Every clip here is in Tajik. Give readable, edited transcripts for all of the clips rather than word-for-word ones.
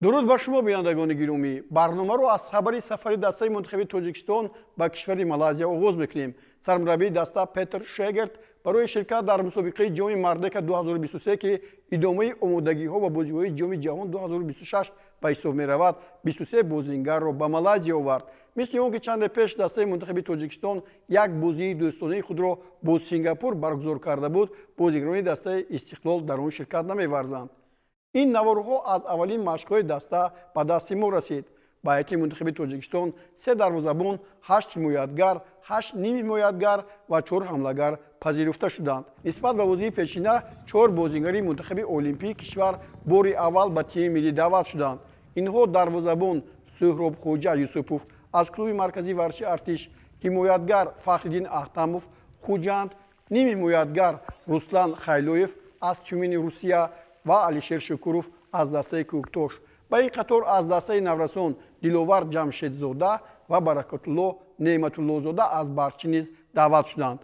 Дуруд бар шумо, бинандагони гиромӣ. Барномаро аз хабари сафари дастаи мунтахаби Тоҷикистон ба кишвари Малайзия оғоз мекунем. Сармураббии даста Петр Шегерт барои ширкат дар мусобиқаи Ҷоми Мардека 2023, ки идомаи омодагиҳо ба бозиҳои Ҷоми Ҷаҳон 2026 ба ҳисоб меравад, 23 бозингарро ба Малайзия овард. Мисли он ки чанде пеш дастаи мунтахаби Тоҷикистон як бозии дӯстонаи худро бо Сингапур баргузор карда буд, бозигарони дастаи Истиқлол дар он ширкат намеварзанд. Ин наворҳо аз аввалин машқҳои даста ба дасти мо расид. Ба ҳайати мунтахаби Тоҷикистон се дарвозабон, ҳашт ҳимоятгар, ҳашт нимҳимоятгар ва чор ҳамлагар пазируфта шуданд. Нисбат ба бозии пешина чор бозигари мунтахаби олимпии кишвар бори аввал ба тими миллӣ даъват шуданд. Инҳо дарвозабон Суҳроб Хоҷа Юсупов аз клуби марказии варзиши Артиш, ҳимоятгар Фахриддин Аҳтамов, Хуҷанд, нимҳимоятгар Руслан Хайлоев аз Тюмени Русия ва Алишер Шукуров аз дастаи Кӯктош. Ба ин қатор аз дастаи наврасон Диловар Ҷамшедзода ва Баракатулло Неъматуллозода аз Барчӣ низ даъват шуданд.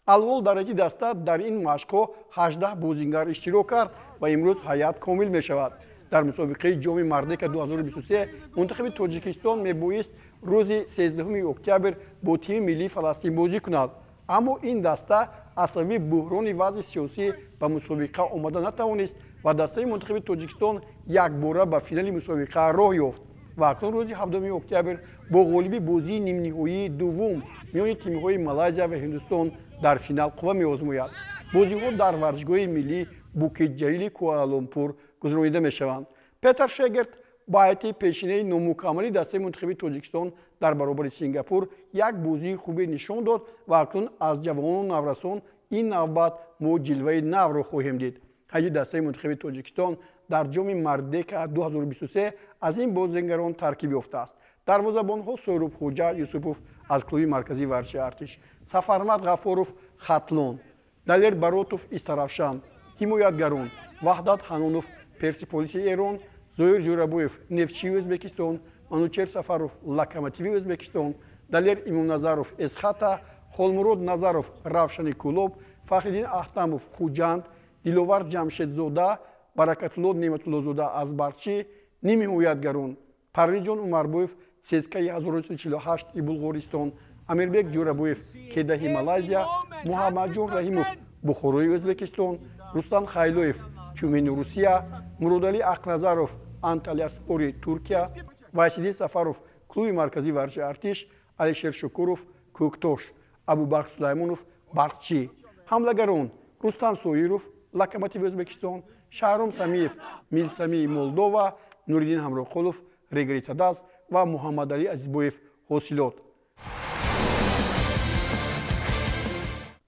Алҳол дар ҳайати даста дар ин машқҳо 18 бозингар иштирок кард ва имрӯз ҳайат комил мешавад. Дар мусобиқаи Ҷоми Мардека 2023 мунтахаби Тоҷикистон мебоист рӯзи 13 октябр бо тими миллии Фаластин бозӣ кунад, аммо ин даста аз сабаби буҳрони вазъи сиёсӣ ба мусобиқа омада натавонист ва дастаи мунтахаби Тоҷикистон якбора ба финали мусобиқа роҳ ёфт ва акнун рӯзи 7 октябр бо ғолиби бозии нимниҳоии дуввум миёни тимҳои Малайзия ва Ҳиндустон дар финал қувва меозмояд. Бозиҳо дар варзишгоҳи миллӣ Букит-Ҷалили Куала-Лумпур гузаронида мешаванд. Петр Шегерт ба ҳайати пешинаи номукаммали дастаи мунтахаби Тоҷикистон дар баробари Сингапур як бозии хубе нишон дод ва акнун аз ҷавонону наврасон ин навбат мо ҷилваи навро хоҳем дид. Ҳайати дастаи мунтахаби Тоҷикистон дар Ҷоми Мардека 2023 аз ин бозингарон таркиб ёфтааст. Дарвозабонҳо Сӯҳроб Хоҷа Юсупов аз клуби марказии варзиши Артиш, Сафармад Ғафуров Хатлон, Далер Баротов Истаравшан, ҳимоятгарон Ваҳдат Ҳанонов Персиполиси Эрон, Зоир Ҷӯрабоев Нефтчии Ӯзбекистон, Манучер Сафаров Локомотиви Ӯзбекистон, Далер Имомназаров Эсхата, Холмурод Назаров Равшани Кӯлоб, Фахриддин Аҳтамов Хуҷанд, Диловар Ҷамшедзода, Баракатулло Неъматуллозода аз Барчӣ, нимҳимоятгарон Парвизҷон Умарбоев ЦСКАи 1948 и Булғористон, Амирбек Ҷӯрабоев Кедаҳи Малайзия, Муҳаммадҷон Раҳимов Бухорои Ӯзбекистон, Рустам Хайлоев Тюмени Русия, Муродалӣ Ақназаров Анталияспори Туркия, Вайсиддин Сафаров клуби марказии варзиши Артиш, Алишер Шукуров Кӯктош, Абубакр Сулаймонов Барқчӣ. Ҳамлагарон Рустам Соиров Локомотиви Ӯзбекистон, Шаҳром Самиев Милсамии Молдова, Нуриддин Ҳамроқулов Регри Цадаз ва Муҳаммадалӣ Азизбоев Ҳосилот.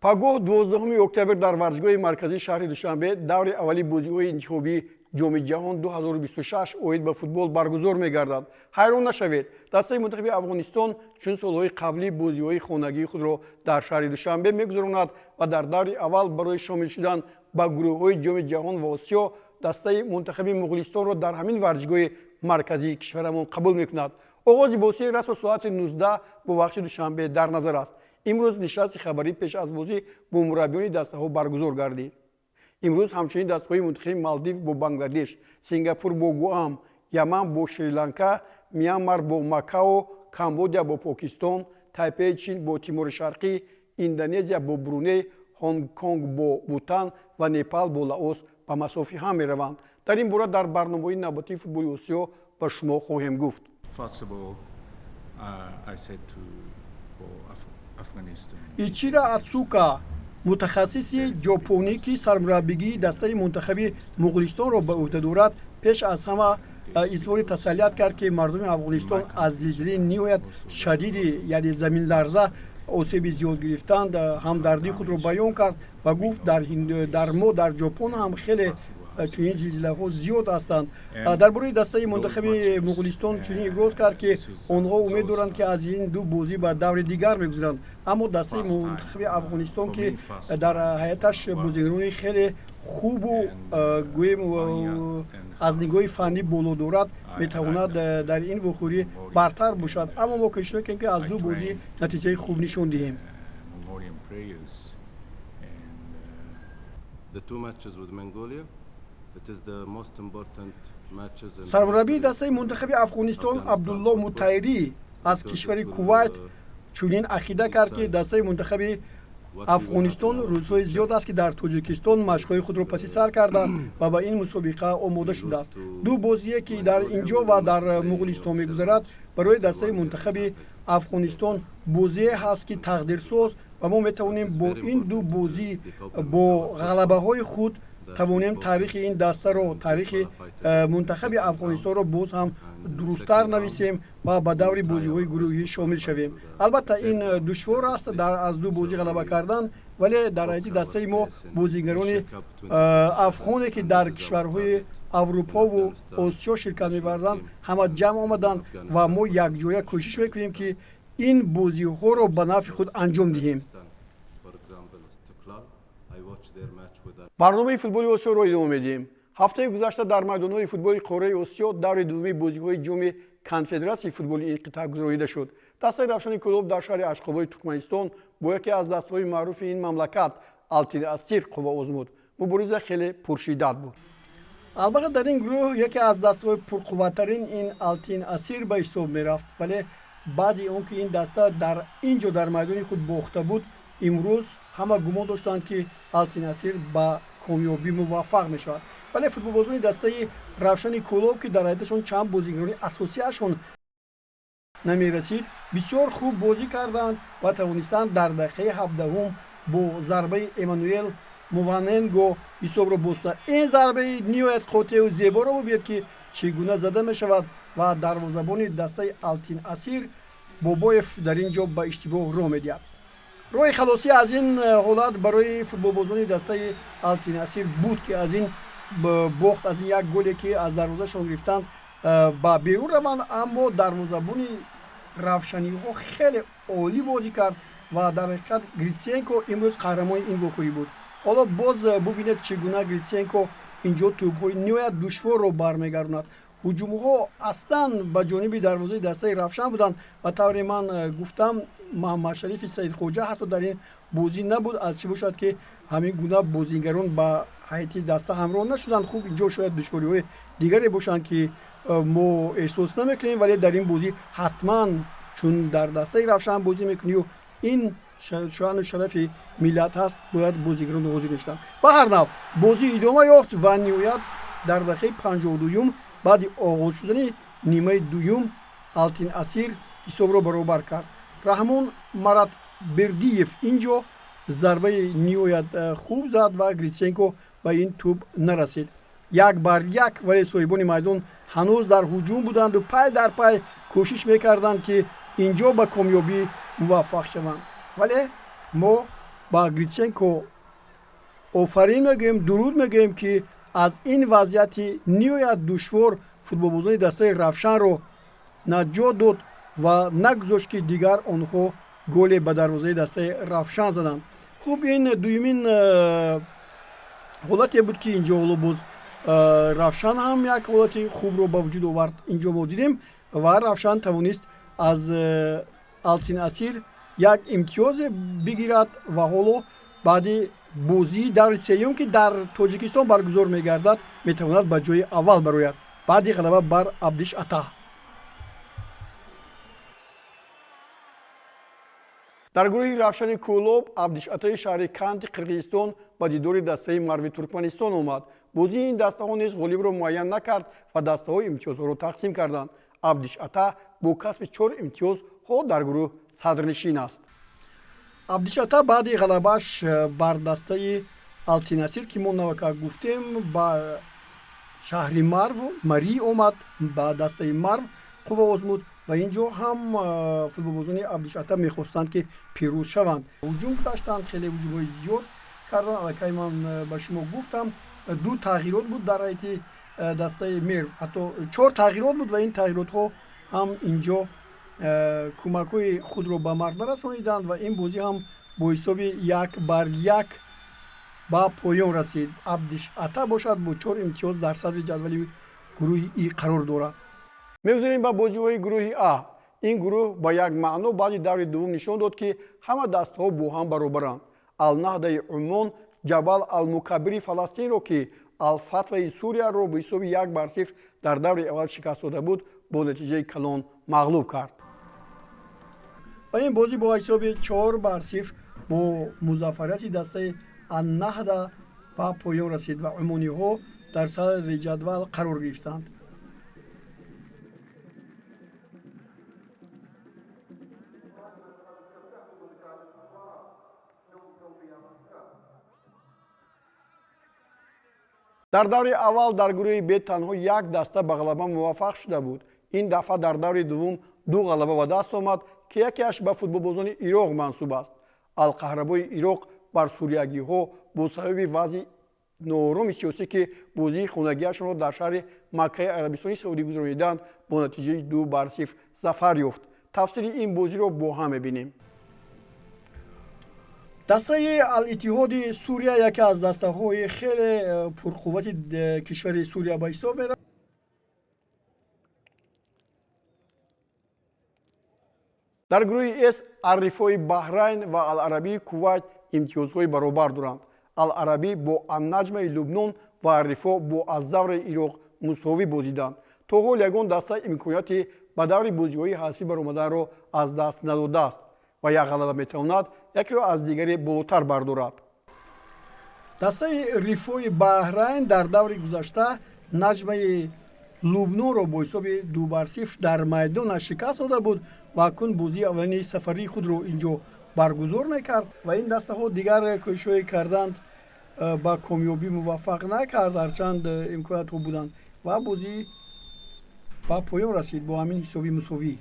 Пагоҳ 12 октябр дар варзишгоҳи марказии шаҳри Душанбе даври аввали бозиҳои интихобии Ҷоми Ҷаҳон 2026 оид ба футбол баргузор мегардад. Ҳайрон нашавед, дастаи мунтахаби Афғонистон чун солҳои қаблӣ бозиҳои хонагии худро дар шаҳри Душанбе мегузаронад ва дар даври аввал барои шомил шудан ба гурӯҳҳои Ҷоми Ҷаҳон ва Осиё дастаи мунтахаби Муғулистонро дар ҳамин варзишгоҳи марказии кишварамон қабул мекунад. Оғози бозӣ расо соати 19 бо вақти Душанбе дар назар аст. Имрӯз нишасти хабарӣ пеш аз бозӣ бо мураббиёни дастаҳо баргузор гардид. Имрӯз ҳамчунин дастаҳои мунтахаби Малдив бо Бангладеш, Сингапур бо Гуам, Яман бо Шри-Ланка, Мянмар бо Макао, Камбодия бо Покистон, Тайпеи Чин бо Тимори Шарқӣ, Индонезия бо Бруней, Ҳонгконг бо Бутан ва Непал бо Лаос ба масофи ҳам мераванд. Дар ин бора дар барномаҳои навбатии футболи Осиё ба шумо хоҳем гуфт. Ичира Ацука, мутахассиси ҷопонӣ, ки сармураббигии дастаи мунтахаби Муғулистонро ба ӯҳда дорад, пеш аз ҳама изҳори тасаллият кард, ки мардуми Афғонистон аз зилзилаи ниҳоят шадиди, яъне заминларза, осеби зиёд гирифтанд, ҳамдардии худро баён кард ва гуфт, дар мо дар Ҷопон ҳам хеле чунин зилзилаҳо зиёд ҳастанд. Дар бораи дастаи мунтахаби Муғулистон чунин иброз кард, ки онҳо умед доранд, ки аз ин ду бозӣ ба даври дигар мегузаранд, аммо дастаи мунтахаби Афғонистон, ки дар ҳайаташ бозигарони хеле хубу гӯем аз нигоҳи фаннӣ боло дорад, метавонад дар ин вохӯрӣ бартар бошад, аммо мо кӯшиш мекунем, ки аз ду бозӣ натиҷаи хуб нишон диҳем. The two matches with Mongolia, it is the most important. Сармураббии дастаи мунтахаби Афғонистон Абдулло Мутайрӣ аз кишвари Кувайт чунин ақида кард, ки дастаи мунтахаби Афғонистон рӯзҳои зиёд аст, ки дар Тоҷикистон машқҳои худро паси сар кардааст ва ба ин мусобиқа омода шудааст. Ду бозие, ки дар ин ҷо ва дар Муғулистон мегузарад, барои дастаи мунтахаби Афғонистон бозие ҳаст, ки тақдирсоз, ва мо метавонем бо ин ду бозӣ, бо ғалабаҳои худ тавонем таърихи ин дастаро, таърихи мунтахаби Афғонистонро боз ҳам дурусттар нависем ва ба даври бозиҳои гурӯҳӣ шомил шавем. Албатта, ин душвор аст аз ду бозӣ ғалаба кардан, вале дар ҳайати дастаи мо бозигарони афғоне, ки дар кишварҳои Аврупову Осиё ширкат меварзанд, ҳама ҷамъ омаданд ва мо якҷоя кӯшиш мекунем, ки ин бозиҳоро ба нафъи худ анҷом диҳем. Барномаи футболи Осиёро идома медиҳем. Ҳафтаи гузашта дар майдонҳои футболи қораи Осиё даври дуввуми бозиҳои ҷоми Конфедератсияи футболи ин қитъа гузаронида шуд. Дастаи Равшани Кӯлоб дар шаҳри Ашқободи Туркманистон бо яке аз дастаҳои маъруфи ин мамлакат Алтин Асир қувва озмуд. Мубориза хеле пуршиддат буд. Албатта, дар ин гурӯҳ яке аз дастаҳои пурқувваттарин ин Алтин Асир ба ҳисоб мерафт, вале баъди он ки ин даста дар ин ҷо дар майдони худ бохта буд, имрӯз ҳама гумон доштанд, ки Алтин Асир ба комёбӣ муваффақ мешавад. Вале футболбозони дастаи Равшани Кӯлоб, ки дар ҳайаташон чанд бозигарони асосиашон намерасид, бисёр хуб бозӣ карданд ва тавонистанд дар дақиқаи 17-ум бо зарбаи Эммануэл Муваненго ҳисобро боз кунад. Ин зарбаи ниҳоят қотеу зеборо бубинед, ки чӣ гуна зада мешавад ва дарвозабони дастаи Алтин Асир Бобоев дар ин ҷо ба иштибоҳ роҳ медиҳад. Роҳи халосӣ аз ин ҳолат барои футболбозони дастаи Алтин Асир буд, ки аз ин бохт, аз ин як голе, ки аз дарвозашон гирифтанд, ба берун раванд, аммо дарвозабони равшаниҳо хеле олӣ бозӣ кард ва дар ҳақиқат Гритсенко имрӯз қаҳрамони ин вохӯрӣ буд. Ҳоло боз бубинед, чӣ гуна Гритсенко инҷо тӯбҳои ниҳоят душворро бармегардонад. Ҳуҷумҳо аслан ба ҷониби дарвозаи дастаи Равшан буданд ва тавре ман гуфтам, Маҳаммадшарифи Саидхоҷа ҳатто дар ин бозӣ набуд. Аз чӣ бошад, ки ҳамин гуна бозигарон ба ҳайати даста ҳамроҳ нашуданд? Хуб, инҷо шояд душвориҳои дигаре бошанд, ки мо эҳсос намекунем, вале дар ин бозӣ ҳатман, чун дар дастаи Равшан бозӣ мекунию ин шоану шарафи миллат ҳаст, бояд бозигарон ҳозир мешуданд. Ба ҳар нав, бозӣ идома ёфт ва ниҳоят дар дақиқаи 52-юм, баъди оғоз шудани нимаи дуюм, Алтин Асир ҳисобро баробар кард. Раҳмон Маратбердиев ин ҷо зарбаи ниҳоят хуб зад ва Гритсенко ба ин тӯб нарасид. 1-1, вале соҳибони майдон ҳанӯз дар ҳуҷум буданду пай дар пай кӯшиш мекарданд, ки ин ҷо ба комёбӣ муваффақ шаванд. Вале мо ба Гритсенко офарин мегӯем, дуруд мегӯем, ки аз ин вазъияти ниҳоят душвор футболбозони дастаи Равшанро наҷот дод ва нагузошт, ки дигар онҳо голе ба дарвозаи дастаи Равшан заданд. Хуб, ин дуюмин ҳолате буд, ки инҷо ҳоло боз Равшан ҳам як ҳолати хубро ба вуҷуд овард. Инҷо мо дидем ва Равшан тавонист аз Алтин Асир як имтиёзе бигирад ва ҳоло баъди бозии даври сеюм, ки дар Тоҷикистон баргузор мегардад, метавонад ба ҷои аввал барояд баъди ғалаба бар Абдиш Ата. Дар гурӯҳи Равшани Кӯлоб Абдишатаи шаҳри Канти Қирғизистон ба дидори дастаи Марви Туркманистон омад. Бозии ин дастаҳо низ ғолибро муайян накард ва дастаҳо имтиёзҳоро тақсим карданд. Абдишата бо касби чор имтиёз ҳоло дар гурӯҳ садрнишин аст. Абдишата баъди ғалабааш бар дастаи Алтинасир, ки мо навака гуфтем, ба шаҳри Марв Марӣ омад, ба дастаи Марв қувва озмуд ва ин ҷо ҳам футболбозони Абдишата мехостанд, ки пирӯз шаванд. Ҳуҷум гаштанд, хеле ҳуҷумҳои зиёд карданд. Аллакай ман ба шумо гуфтам, ду тағйирот буд дар ҳайати дастаи Мерв, ҳатто чор тағйирот буд ва ин тағйиротҳо ҳам инҷо кӯмакҳои худро ба мард нарасониданд ва ин бозӣ ҳам бо ҳисоби 1-1 ба поён расид. Абдиш Ата бошад, бо чор имтиёз дар садри ҷадвали гурӯҳи И қарор дорад. Мегузарем ба бозиҳои гурӯҳи А. Ин гурӯҳ ба як маъно баъди даври дуввум нишон дод, ки ҳама дастаҳо бо ҳам баробаранд. Алнаҳдаи Умон Ҷабал Алмукабири Фаластинро, ки Алфатваи Сурияро бо ҳисоби 1-0 Дар даври аввал шикаст дода буд, бо натиҷаи калон мағлуб кард. Ва ин бозӣ бо ҳисоби 4-0 бо музаффарияти дастаи Аннаҳда ба поён расид ва умониҳо дар садри ҷадвал қарор гирифтанд. Дар даври аввал дар гурӯҳи Б танҳо як даста ба ғалаба муваффақ шуда буд. Ин дафъа дар даври дуввум ду ғалаба ба даст омад, ки якеаш ба футболбозони Ироқ мансуб аст. Алқаҳрабои Ироқ бар суриягиҳо бо сабаби вазъи ноороми сиёсӣ, ки бозии хонагиашонро дар шаҳри Маккаи Арабистони Саудӣ гузарониданд, бо натиҷаи 2-0 зафар ёфт. Тафсири ин бозиро бо ҳам мебинем. Дастаи Алиттиҳоди Сурия яке аз дастаҳои хеле пурқуввати кишвари Сурия ба ҳисоб меравад. Дар гурӯҳи С Аррифои Баҳрайн ва Аларабии Кувайт имтиёзҳои баробар доранд. Аларабӣ бо Аннаҷмаи Лубнон ва Аррифо бо Аззавраи Ироқ мусовӣ бозиданд. То ҳол ягон даста имконияти ба даври бозиҳои ҳасбӣ баромаданро аз даст надодааст ва як ғалаба метавонад якеро аз дигаре болотар бардорад. Дастаи Рифои Баҳрайн дар даври гузашта Наҷмаи Лубнонро бо ҳисоби 2-0 дар майдонаш шикаст дода буд ва акнун бозии аввалини сафарии худро инҷо баргузор мекард ва ин дастаҳо дигар кӯшишҳое карданд, ба комёбӣ муваффақ накард, ҳарчанд имкониятҳо буданд ва бозӣ ба поён расид бо ҳамин ҳисоби мусовӣ.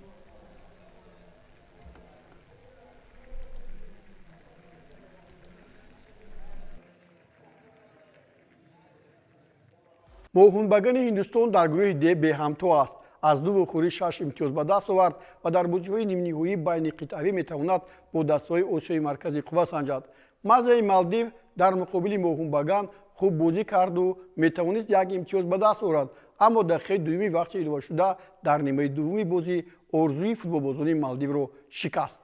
Моҳунбагани Ҳиндустон дар гурӯҳи Д беҳамто аст. Аз ду вохӯрӣ 6 имтиёз ба даст овард ва дар бозиҳои нимниҳоӣ байни қитъавӣ метавонад бо дастаҳои Осиёи Марказӣ қувва санҷад. Маззаи Малдив дар муқобили Моҳунбаган хуб бозӣ карду метавонист як имтиёз ба даст орад, аммо дақиқаи дуюми вақти иловашуда дар нимаи дуввуми бозӣ орзуи футболбозони Малдивро шикаст.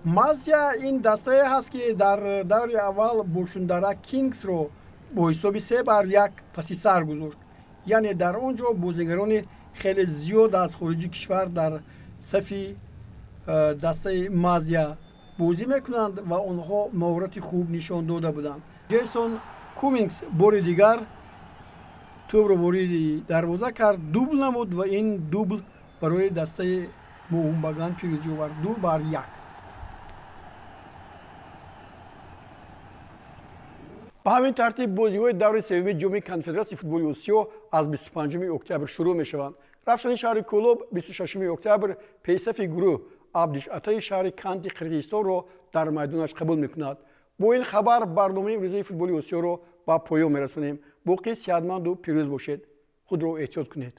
Маззия ин дастае ҳаст, ки дар даври аввал Бошундара Кингсро бо ҳисоби 3-1 паси сар гузошт. Яъне дар он ҷо бозигарони хеле зиёд аз хориҷи кишвар дар сафи дастаи Мазия бозӣ мекунанд ва онҳо маҳорати хуб нишон дода буданд. Ҷейсон Кумингс бори дигар тӯбро вориди дарвоза кард, дубл намуд ва ин дубл барои дастаи Моҳунбаган пирӯзӣ овард 2-1. Ба ҳамин тартиб бозиҳои даври сеюми ҷоми Конфедератсияи футболи Осиё аз 25 октябр шурӯъ мешаванд. Равшани шаҳри Кӯлоб 26 октябр пешсафи гурӯҳ Абдишатаи шаҳри Канти Қирғизистонро дар майдонаш қабул мекунад. Бо ин хабар барномаи имрӯзаи футболи Осиёро ба поён мерасонем. Боқӣ сиҳатманду пирӯз бошед. Худро эҳтиёт кунед.